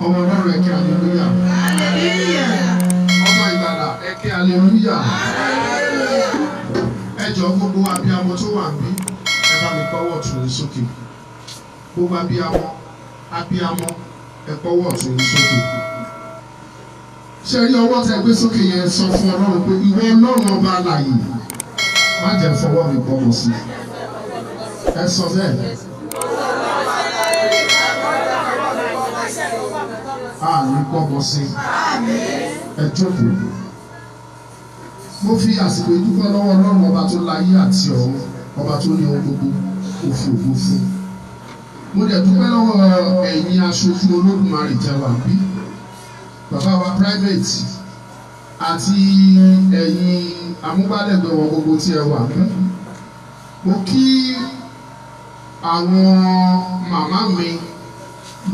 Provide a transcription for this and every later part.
Ọmọ Ọlọ́run, ẹ ké hallelujah. Ọmọ Ìgbàlà, ẹ ké hallelujah. Ẹ jọ̀ọ́, gbogbo abiyamọ tó wà níbí, ẹ bá mi gbọ́wọ́ ọ̀tún yín sókè. Gbogbo abiyamọ, abiyamọ, ẹ gbọ́wọ́ ọ̀tún yín sókè. Ṣé rí ọwọ́ tẹ gbé sókè yẹn? Sọ fún Ọlọ́run pé, "Ìwọ Ọlọ́run ọba alààyè, má jẹ́ fọwọ́ mi gbọ́mọ sí." Ẹ sọ bẹ́ẹ̀. A ní gbọ́mọ sí. Ẹ jókòó. Mo fi àsìkò ìdúpẹ́ lọ́wọ́ Ọlọ́run ọba tó láyé àti ọ̀run, ọba tó ní ohun gbogbo, ó fi ògo fún. Mo dẹ̀ dúpẹ́ lọ́wọ́ ẹ̀yin aṣojú Olódùmarè tẹ́ wà bí, bàbá wa primate àti ẹ̀yin amúgbálẹ́gbẹ̀ẹ́ wọn gbogbo tí ẹ wà bí. Mo kí àwọn màmá mi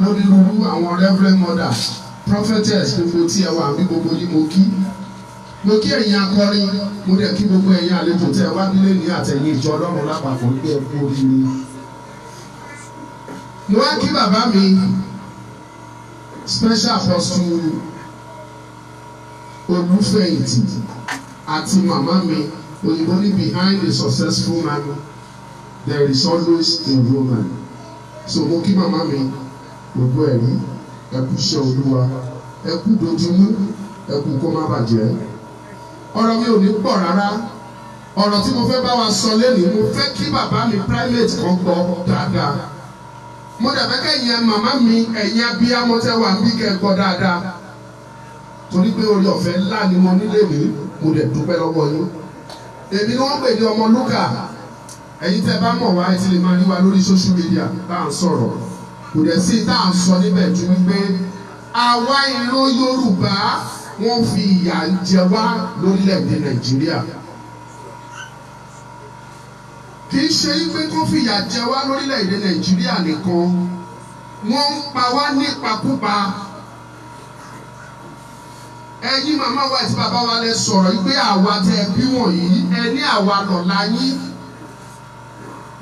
lónírúurú, àwọn reverend mother, prophetess gbogbo tí ẹ wà bí, gbogbo yín mo kí. Mo kí ẹ̀yin akọrin, mo dẹ̀ kí gbogbo ẹ̀yin àlejò tẹ́ ẹ wá nílé ní àtẹ̀yìn ìjọ Ọlọ́run lápapọ̀ gbé, ẹ kú oríire. Mo wá kí bàbá mi, special apostle Olúfẹ̀yìntì, àti màmá mi. Òyìnbó ní, "Behind a successful man there is always a woman." So mo kí màmá mi gbogbo, ẹ̀rí, ẹ kú iṣẹ́ Olúwa, ẹ kú dojúmú, ẹ kú kó má bàjẹ́. Ọ̀rọ̀ mi ò ní pọ̀ rárá. Ọ̀rọ̀ tí mo fẹ́ bá wa sọ lẹ́nìí, mo fẹ́ kí bàbá mi primate kan gbọ́ dáadáa. Mo dẹ̀ fẹ́ kẹ́yìn màmá mi, ẹ̀yin abiyamọ tẹ́ wà níbí, kẹ́ gbọ́ dáadáa, torí pé orí ọ̀fẹ́ ńlá ni mo nílé mi. Mo dẹ̀ dúpẹ́ lọ́wọ́ yín. Èmi ni wọ́n pè ní ọmọ Lúkà. Ẹ̀yin tẹ́ bá mọ̀ wá, ẹ ti lè máa rí wa lórí social media tá à ń sọ̀rọ̀. Kò dẹ̀ sí tá à ń sọ níbẹ̀ ju wípé àwa ìran Yorùbá, wọ́n fi ìyà ń jẹ wá lórílẹ̀‐èdè Nàìjíríà. Kì í ṣe wípé kó fìyà jẹ wá lórílẹ̀‐èdè Nàìjíríà nìkan, wọ́n ń pa wá nípakúpa. Ẹ̀yin màmá wa àti bàbá wa lẹ sọ̀rọ̀ wípé àwa tẹ́ ẹ bí wọ̀nyí, ẹ ní àwa lọ̀la yín.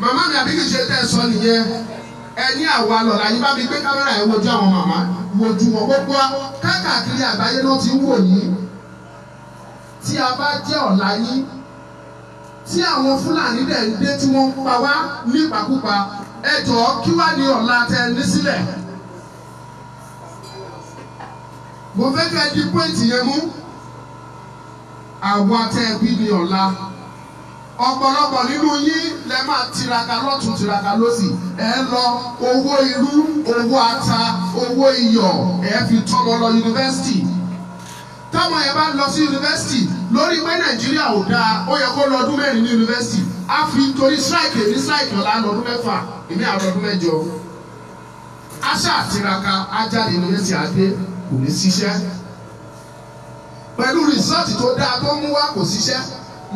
Màmá mi, àbí kì í ṣe tẹ́ ẹ sọ nìyẹn? Ẹ ní àwa lọ̀la yín. Bá mi gbé kámẹ́rà yẹn wojú àwọn màmá, wojú wọn. Gbogbo káàkiri àgbáyé náà ti ń wò yín. Tí a bá jẹ́ ọ̀la yín, tí àwọn Fúlàní dẹ̀ ń dé, tí wọ́n ń pa wá nípakúpa, ẹ jọ̀ọ́, kí wá ní ọ̀la tẹ́ ẹ ní sílẹ̀? Mo fẹ́ kẹ́ ẹ di point yẹn mú. Àwa tẹ́ ẹ bí ní ọ̀la. Ọ̀pọ̀lọpọ̀ nínú yín lẹ máa tiraka lọ́tún, tiraka lọ́sì. Ẹ lọ owó irú, owó ata, owó iyọ̀, ẹ fi tọ́mọ lọ yunifásitì. Tọ́mọ yẹn bá lọ sí yunifásitì, lórí pé Nàìjíríà ò dáa, ó yẹ kó lọ ọdún 4 ní yunifásitì, á fi torí strike èmi, strike ọ̀la, lọ́dún 6, èmi àwọn ọdún 8. Á ṣáà tiraka, á jáde yunifásitì, á dé, kò ní síṣẹ́. Pẹ̀lú result tó dáa tó mú wá, kò síṣẹ́.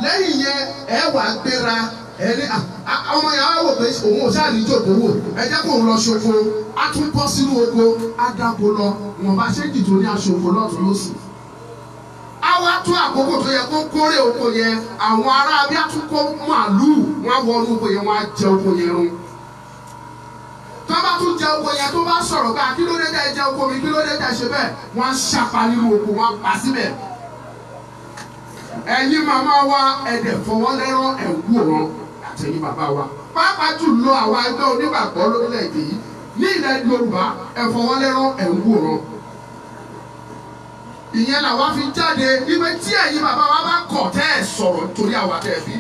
Lẹ́yìn yẹn, ẹ wà gbéra, ẹ ní ọmọ yẹn á wò pé òun ò ṣáà ní jòkó wò, ẹ jẹ́ kóun lọ ṣoko. Á tún bọ́ sínú oko, á dáko lọ, wọn bá ṣéǹjì tó ní aṣòfò lọ́tún lọ́sì. Á wá tó àkókò tó yẹ kó kórè oko yẹn, àwọn ará bí á tún kó màlúù wọn á wọnú oko yẹn, wọn á jẹ oko yẹn run. Tó bá tún jẹ oko yẹn, tó bá sọ̀rọ̀ pé, "Kí ló dé tẹ́ jẹ oko mi? Kí ló dé tẹ́ ṣe bẹ́ẹ̀?" wọ́n á ṣàpá nínú oko, wọn á pa síbẹ̀. Ẹ̀yin màmá wa, ẹ̀dẹ̀ fọwọ́lẹ́rán, ẹ̀ wòran, àtẹ̀yin bàbá wa, pàápàá jùlọ àwa ẹgbẹ́ onígbàgbọ́ lórílẹ̀‐èdè yìí ní ilẹ̀ Yorùbá, ẹ̀ fọwọ́lẹ́rán, ẹ̀ wòran. Ìyẹn làwa fi jáde wípé tí ẹ̀yin bàbá wa bá kọ̀ tẹ́ ẹ̀ sọ̀rọ̀ nítorí àwa tẹ́ ẹ bí,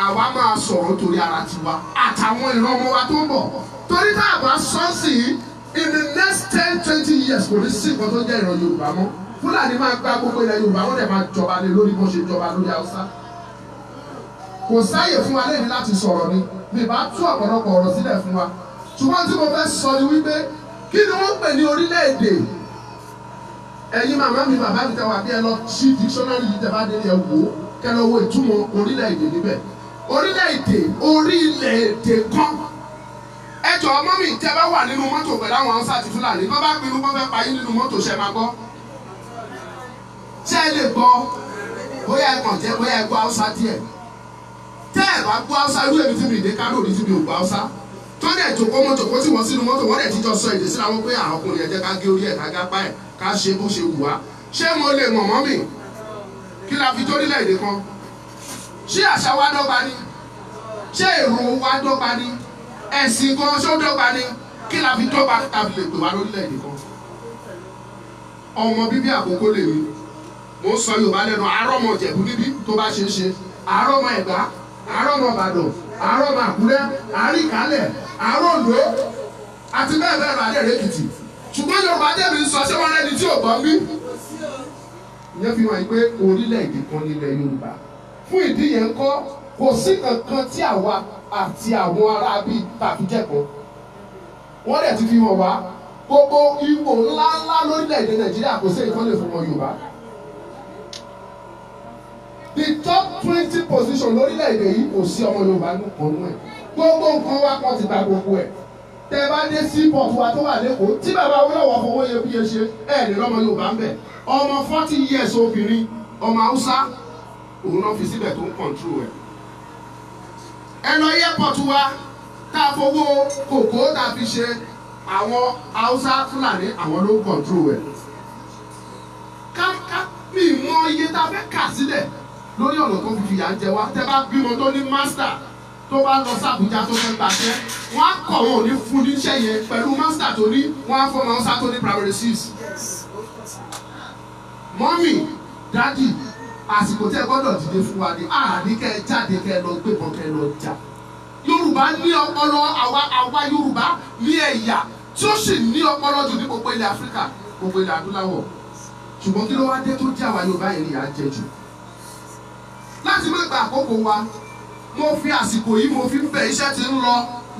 àwa máa sọ̀rọ̀ nítorí ara tiwa àtàwọn ìran ọmọ wa tó ń bọ̀, torí tá a bá sọ́ọ̀sì, in the next 10, 20 years, kò ní sí nǹkan tó jẹ́ ìran Yorùbá mọ́. Fúlàní máa gba gbogbo ilẹ̀ Yorùbá, wọ́n dẹ̀ máa jọba lé lórí bó ṣe jọba lórí Haúsá. Kò sáyè fún wa lẹ́yìn láti sọ̀rọ̀ ni mi bá tú ọ̀pọ̀lọpọ̀ ọ̀rọ̀ sílẹ̀ fún wa, ṣùgbọ́n tí mo fẹ́ sọ ni wípé, kí ni wọ́n pè ní orílẹ̀-èdè? Ẹ̀yin màmá mi, bàbá mi tẹ́ wà bí, ẹ lọ sí dictionary yìí, tẹ́ bá délé, ẹ wò ó, kẹ́ lọ wo ìtumọ̀ orílẹ̀-èdè níbẹ̀. Orílẹ̀-èdè, orílẹ̀-èdè kan. Ẹ jọ̀ọ́ mummy, tẹ́ bá wà nínú mọ́tò pẹ̀lú àwọn Haúsá àti Fúlàní, tó bá pinnu kó fẹ́ pa yín nínú mọ́tò, ṣe máa gbọ́? Ṣé ẹ lè gbọ́? Bóyá ẹ kàn jẹ́ bóyá ẹ gbọ́ Haúsá díẹ̀. Tẹ́ ẹ bá gbọ́ Haúsá, irú èmi tí mi dé Kánò rí, tí mi ò gbọ́ Haúsá. Tó dẹ̀ jòkó mọ́ jòkó tí wọ́n sínú mọ́tò, wọ́n dẹ̀ ti jọ sọ èdè síra wọn pé àwọn ọkùnrin ẹ jẹ́ ká gé orí ẹ̀, ká gápá ẹ̀, ká ṣe bó ṣe wù wá. Ṣé mo lè mọ̀ mọ́ mi? Kí la fi jórílẹ̀-èdè kan? Ṣé àṣà wa dọ́gba ni? Ṣé èrò wa dọ́gba ni? Ẹ̀sìn gan ṣó dọ́gba ni? Kí la fi dọ́gba tàbí lè pè wá lórílẹ̀-èdè kan? Ọmọ bíbí Àkókó lèmi. Mo ń sọ Yorùbá lẹ́nu, àárọ̀mọ Ìjẹ̀bú níbí tó bá ṣe é ṣe, àárọ̀mọ Ẹ̀gbá, àárọ̀mọ Ìbàdàn, àárọ̀mọ Àkúrẹ́, àárín Ìkálẹ̀, àárọ̀ Oǹdó, àti bẹ́ẹ̀ bẹ́ẹ̀ lọ, Adẹ́rẹ́ Èkìtì. Ṣùgbọ́n Yorùbá tẹ̀mí ń sọ, ṣé wọ́n rẹ́ni tí ò gbọ́ ń bí? Ìyẹn fi hàn pé orílẹ̀-èdè kan nílẹ̀ Yorùbá. Fún ìdí yẹn ń kọ́, kò sí kankan tí àwa àti àwọn ará bíi tàbí jẹ̀kan. Wọ́n dẹ̀ ti fi hàn wá gbogbo ipò ńláńlá lórílẹ̀-èdè Nàìjíríà, kò sí ìtàn lè fún wọn Yorùbá. The top 20 position lórílẹ̀-èdè yìí, kò sí ọmọ Yorùbá ní kan nú ẹ̀. Gbogbo nǹkan wa kan ti gba gbogbo ẹ̀. Tẹ́ bá dé seaport wa tó wà lẹ́kọ̀ọ́ tí bàbá Awólọ́wọ̀ fowó iyebíye ṣe, ẹ̀ lè lọ́mọ Yorùbá ń bẹ̀. Ọmọ 40 years obìnrin, ọmọ Haúsá, òun náà fi síbẹ̀ tó ń control ẹ̀. Ẹ lọ airport wa tá a fowó kòkó tá a fi ṣe, àwọn Haúsá Fúlàní, àwọn ló ń control ẹ̀. Ká mi mọ iye tá a fẹ́ kà sílẹ̀ lórí ọ̀nà tó fi fìyà ń jẹ wá. Tẹ́ bá bímọ tó ní master, tó bá lọ sí Àbújá tó fẹ́ gbàṣẹ́, wọ́n á kọ̀, wọn ò ní fún níṣẹ́ yẹn pẹ̀lú master tó ní. Wọ́n á fọmọ Haúsá tó ní primary six. Mummy, daddy, àsìkò tẹ́ gbọ́dọ̀ dìde fún wa ni àní kẹ́ ẹ jáde, kẹ́ ẹ lọ gbébọn, kẹ́ ẹ lọ jà. Yorùbá ní ọpọlọ. Àwa Yorùbá ní ẹ̀yà tí ó sì ní ọpọlọ jù ní gbogbo ilẹ̀ Áfíríkà, gbogbo ilẹ̀ adúláwọ̀. Ṣùgbọ́n kí ló wá dé tó jẹ́ àwa Yorùbá yẹn ni ìyà jẹ jù? Láti má gba àkókò wa, mo fi àsìkò yìí, mo fi ń bẹ̀, iṣẹ́ tí ń lọ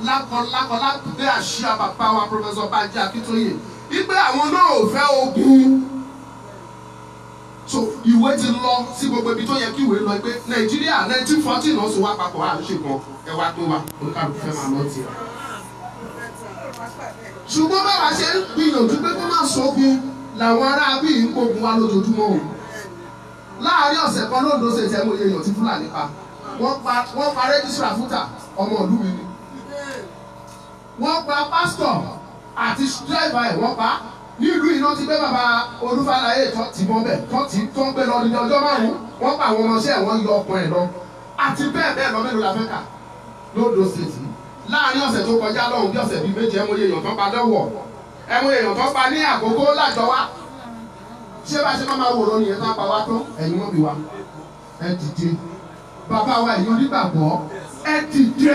lákọlákọ lábẹ́ àṣìá bàbá wa Professor Banji Akíntóyè, wípé àwọn náà ò fẹ́ ogun. So ìwé ti lọ sí gbogbo ibi tó yẹ kí ìwé lọ pé Nàìjíríà 1914 náà so wá papọ̀, à ń ṣe kan, ẹ wá pín wa, oníkàlùkù fẹ́ máa lọ tiẹ̀. Ṣùgbọ́n báwa ṣe ń gbìyànjú pé kó má sógun, làwọn ará bíi ń gbógun wa lójoojúmọ́ o. Láàárín ọ̀sẹ̀ kan lóńdó ṣe tẹ́ mo iye èèyàn tí Fúlàní pa. Wọ́n pa registrar FUTA, ọmọ ìlú mi ni. Wọ́n pa pásítọ̀ àti driver ẹ̀, wọ́n pa nílùú. Iná ti gbé bàbá Olúfàlàyé tó ti mọ́ bẹ̀ tó ti tó ń gbé lọ ní ọjọ́ 5. Wọ́n pa àwọn ọmọọṣẹ́, wọ́n yọ ọkùnrin ẹ̀ lọ, àti bẹ́ẹ̀ bẹ́ẹ̀ lọ. Mélòó la fẹ́ kà lóńdó State yìí? Láàárín ọ̀sẹ̀ tó kọjá lọ́hùn, bí ọ̀sẹ̀ bíi 7, ẹ mọ iye èèyàn tó pa lọ́wọ́, ẹ mọ èèyàn tó pa ní Àkókó lájọ wa. Ṣé bá ṣe máa máa wòrán nìyẹn tó pa wá tán? Ẹ̀yin mọ́ mi wa, ẹ dìde. Bàbá wa, ẹ̀yin onígbàgbọ́, ẹ dìde.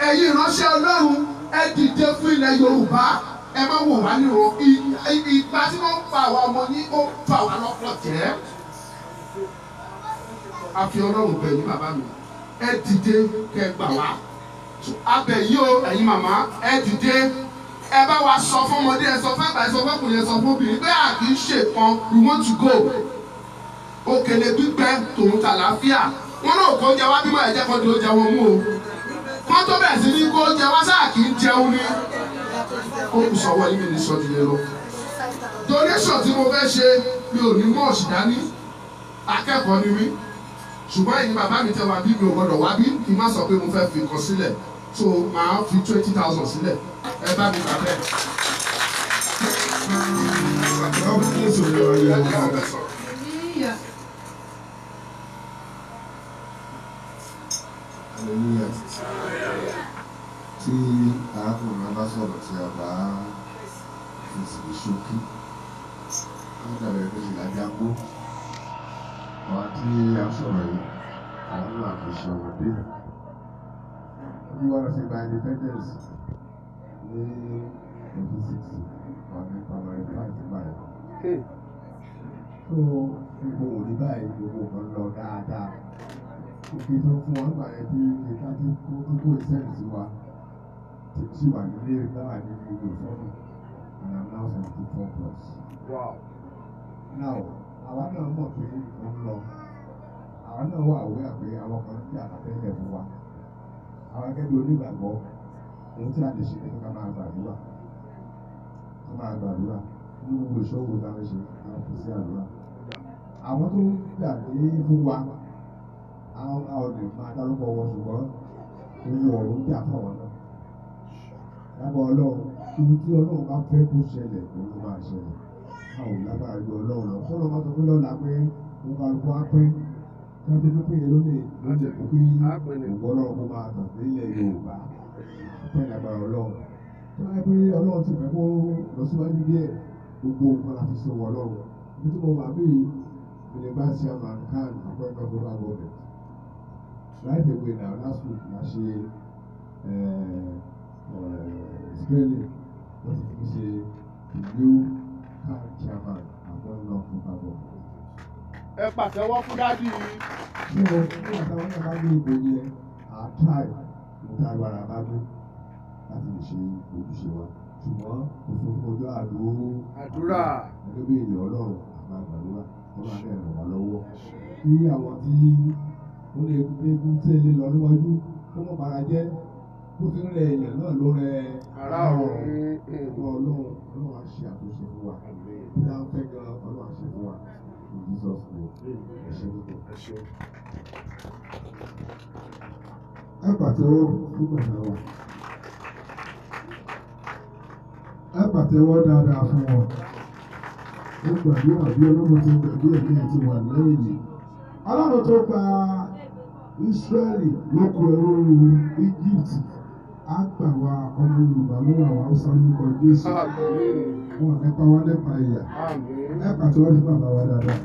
Ẹ̀yin ìránṣẹ́ Ọlọ́run, ẹ dìde fún ilẹ̀ Yorùbá. Ẹ má wò wá níran. Ìgbà tí wọ́n ń pa àwa ọmọ yín, ó fà wá lọ́pọ̀ jẹ́. A fi Ọlọ́run bẹ̀ yín, bàbá mi, ẹ dìde kẹ́ gbà wá. Abẹ yìí o. Ẹ̀yin màmá, ẹ dìde, ẹ bá wa sọ fọmọdé, ẹ sọ fún àgbà, ẹ sọ fọkùnrin, ẹ sọ fún obìnrin pé a kì í ṣe kan. We want to go. Òkèlè gbígbẹ tòun tàlàáfíà wọn náà kó oúnjẹ wá bímọ, ẹ jẹ́ kó di oúnjẹ wọn mú o. Kó tó bẹ̀rẹ̀ sí ní kó oúnjẹ wá sáà, kì í jẹun ní. Ó kù sọ́wọ́ yìí, mi ní sọ jù yẹn lọ. Donation tí mo fẹ́ ṣe, mi ò ní mọ́ọ̀ṣì dání, akẹ́kọ̀ọ́ ni mí. Ṣùgbọ́n ẹ̀yin bàbá mi tẹ́ wá bí, mi ò gbọ́dọ̀ wá bí kí n má sọ pé mo fẹ́ fi nǹkan sílẹ̀. So màá fi 20,000 sílẹ̀, ẹ bá mi gbà bẹ́ẹ̀. Jésù ní ọ̀rẹ́ wọn. Hallelujah. Hallelujah. Tí arákùnrin bá sọ̀rọ̀, tí a bá fèsì ní ṣókí, wọ́n dàbí ẹni pé ṣe lájà gbó. Àwọn tí a sọ̀rọ̀ yìí, àwọn náà kì í ṣe ọmọdé. Bí wọ́n lọ sí gba independence ní 1960, wà ní primary five báyìí. So gbogbo òní báyìí, gbogbo nǹkan lọ dáadáa. Òkè tó fún wọn gbà yẹn tí ìka tí kó tó kó ìsẹ́yìn sí wa tí sì wà nílé láwà ní gbogbo sọ́nù, and I'm now 74 plus. Now, àwa náà mọ̀ pé nǹkan ń lọ. Àwa náà wà aware pé àwọn kan ń jà lábẹ́lẹ̀ fún wa. Àwa gẹ́gẹ́ bí onígbàgbọ́, ohun tí a lè ṣe ni pé ká máa gbàdúrà. Ká máa gbàdúrà. Ní gbogbo ìṣòwò tá a ń ṣe, ká fi sí àdúrà. Àwọn tó ń jà ní fún wa, àwọn a ò lè máa dárúkọ wọn, ṣùgbọ́n owó ọ̀run jà fáwọn náà. Lábọ̀ Ọlọ́run, ohun tí Ọlọ́run bá fẹ́ kó ṣẹlẹ̀ òun ló máa ṣẹlẹ̀. A ò lágbára ju Ọlọ́run lọ. Sọ́dọ̀ máa sọ pé lọ́la pé òun kálukú á pín. Kí wọ́n tó pín yẹn ló lè kó kí ògbọ́ Ọlọ́run kó máa tàn nílẹ̀ Yorùbá. Pẹ́ lágbára Ọlọ́run. Tó bá yẹ pé Ọlọ́run ti fẹ́ kó lọ síwájú díẹ̀, gbogbo nǹkan la fi sọ̀wọ́ Ọlọ́run. Ibi tí mo wà bíi Minibá chairman CAN Akwa Ibom local government. Right away now, last week la ṣe screening wọ́n ti fi ṣe the new CAN chairman Akwa Ibom local government. Ẹ pàtẹ́wọ́ fún daddy. So nígbà táwọn náà bá gbé ipò yẹn, à try mo tá agbára bá gbé láti lè ṣe ojúṣe wa. Ṣùgbọ́n kò sọ fún ọjọ́ àdúrà. Gẹ́gẹ́ bí èèyàn Ọlọ́run, àmà gbàdúrà, wọ́n máa dẹ̀ ràn wá lọ́wọ́. Kí àwọn tí ó lè egun tẹ́lẹ̀ lọ níwájú kó mọ̀ bára jẹ́, bó ti ń rẹ èèyàn náà ló rẹ ará ọ̀run. Ọlọ́run Ọlọ́run á ṣe àtúnṣe fún wa. Bí a ń fẹ́ gan, Ọlọ́run á ṣe fún wa. In Jesus' name. Ẹ ṣé púpọ̀. Ẹ ṣeun. Ẹ pàtẹ́wọ́ fún bàbá wa. Ẹ pàtẹ́wọ́ dáadáa fún wọn. Ó gbàdúrà bí Ọlọ́run ti gbàgbé ẹ̀mí àti wà lẹ́yìn. Ọlọ́run tó gba Ísírẹ́lì lóko ẹrú Egypt á gbà wá ọmọ Yorùbá lọ́wọ́ àwọn Haúsá lórúkọ Jésù. Àmín. Wọn ò nípa wá nípa ìyà. Àmín. Ẹ pàtẹ́wọ́ fún bàbá wa dáadáa.